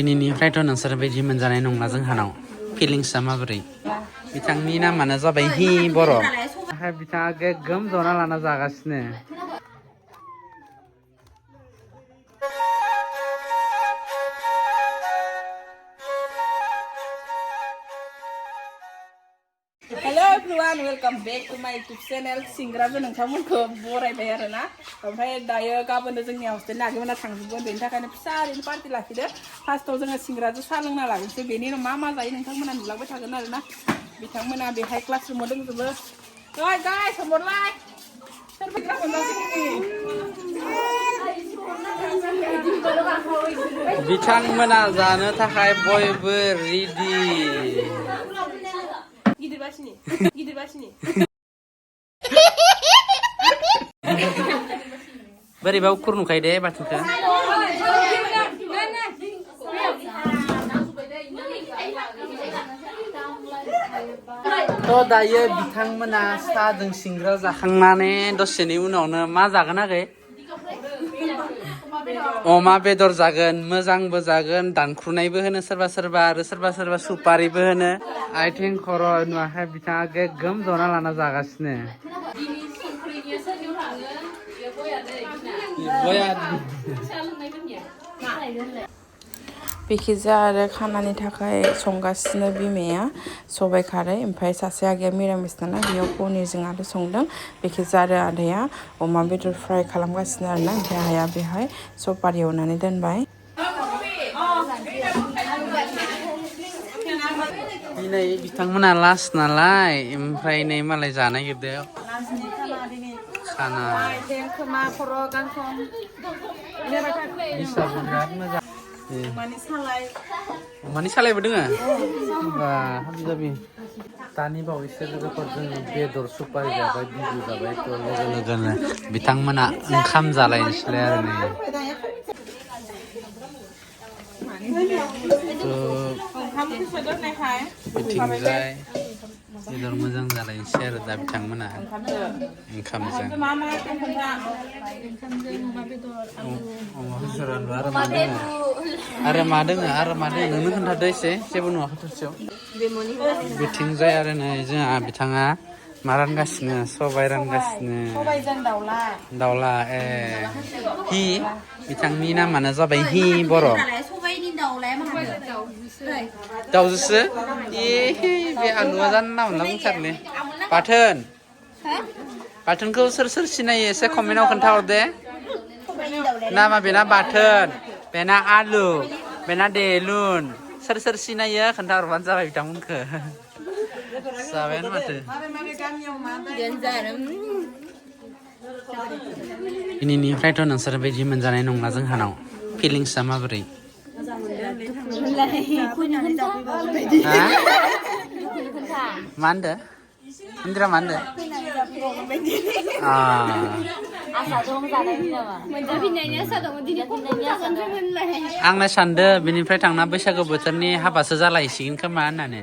दिनैनिफ्रायथ' नोंसोर बायदि मोनजानाय नंला जोंहानाव फिलिंसआ माबोरै बिथांनि नामानो जाबाय हि बर' ओमफ्राय बिथाङा गोग्गोम जना लाना जागासिनो Hello everyone, welcome back to my YouTube channel. सिंग्राबो नोंथांमोनखौ बरायबाय आरोना ओमफ्राय दायो गाबोननो जोंनि हस्टेल नागिरना थांजोबगोन बेनि थाखायनो फिसा ओरैनो पार्टि लाखिदो फार्स्टआव जोङो सिंग्राजों साहा लोंना लाग्रोसै बेनि उनाव मा जायो नोंथांमोना नुलांबाय थागोन आरोना बिथांमोना बेहाय क्लास रुमाव दंजोबो ओइ गाइस हमरलाय बिथांमोना जानो थाखाय बयबो रेडि गिदिर बासिनि बोरैबा उखुर नुखायो दे बाथोनखौ थ' दायो बिथांमोना साहाजों सिंग्रा जाखांनानै दसेनि उनावनो मा जागोन आगै अमा बेदर जागोन मोजांबो जागोन दानख्रुनायबो होनो सोरबा सोरबा आरो सोरबा सोरबा सुपारिबो होनो आथिं खर' नुवाखै बिथाङा गोग्गोम जना लाना जागासिनो बेखिजा आरो खानानि थाखाय संगासिनो बिमाया सबाइ खारै ओमफ्राय सासे आगैया मिरामिस नालाय बेयाव पनिरजों आलु संदों बेखिजा आरो आदाया अमा बेदर फ्राय खालामगासिनो आरोना ओमफ्राय आइया बेहाय सपारि एवनानै दोनबाय दिनै बिथांमोना लास्ट नालाय ओमफ्राय नै मालाय जानो नागिरदों खाना बिराद मोजां अमानि सालायबो दोङो होमबा हाबि जाबि दानि बावैसो लोगोफोर जोङो बेदर सुपारि जाबाय बिजु जाबाय थ' लोगो लोगोनो बिथांमोना ओंखाम जालायनोसैलाय आरो नै बिथिंजाय बेदर मोजां जालायनोसै आरो दा बिथांमोना ओंखामजों अमा बेदर आरो मा दोङो नोंनो खोन्थादो एसे जेबो नुवाखै थोरसियाव बिथिंजाय आरो नै जोंहा बिथाङा मा रानगासिनो सबाइ रानगासिनो दाउला हि बिथांनि नामानो जाबाय हि बर' दाउजोसो बे आलुआ जानला मोनला बुंथारलै बाथोनखौ सोर सिनायो एसे कमेन्टआव खोन्थाहरदे नामा बेना बाथोन बेना आलु बेना देलुन सोर सिनायो खोन्थाहरबानो जाबाय बिथांमोनखौ जाबायानो माथो दिनैनिफ्रायथ' नोंसोर बायदि मोनजानाय नंला जोंहानाव फिलिंसआ माबोरै मा होनदो इन्दिरा मा होनदो आंनो सानदो बेनिफ्राय थांना बैसागु बोथोरनि हाबासो जालायसिगोन खोमा होननानै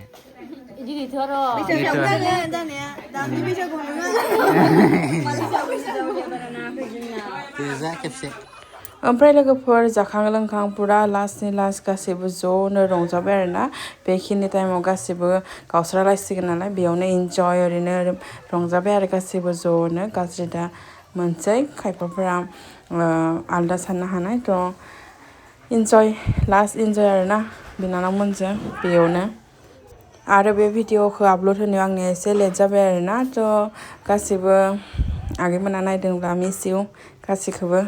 ओमफ्राय लोगोफोर जाखां लोंखां पुरा लास्टनि लास्ट गासैबो ज'नो रंजाबाय आरोना बेखिनि टाइमाव गासैबो गावस्रालायसिगोन नालाय बेयावनो इन्जय ओरैनो रंजाबाय आरो गासैबो ज'नो गाज्रि दा मोनसै खायफाफोरा आलदा साननो हानाय थ' लास्ट इन्जय आरोना बिनानावमोनजों बेयावनो आरो बे भिडिअखौ आपल'ड होनायाव आंनिया एसे लेट जाबाय आरोना थ' गासैबो आगैमोना नायदोंब्ला मिस इउ गासैखौबो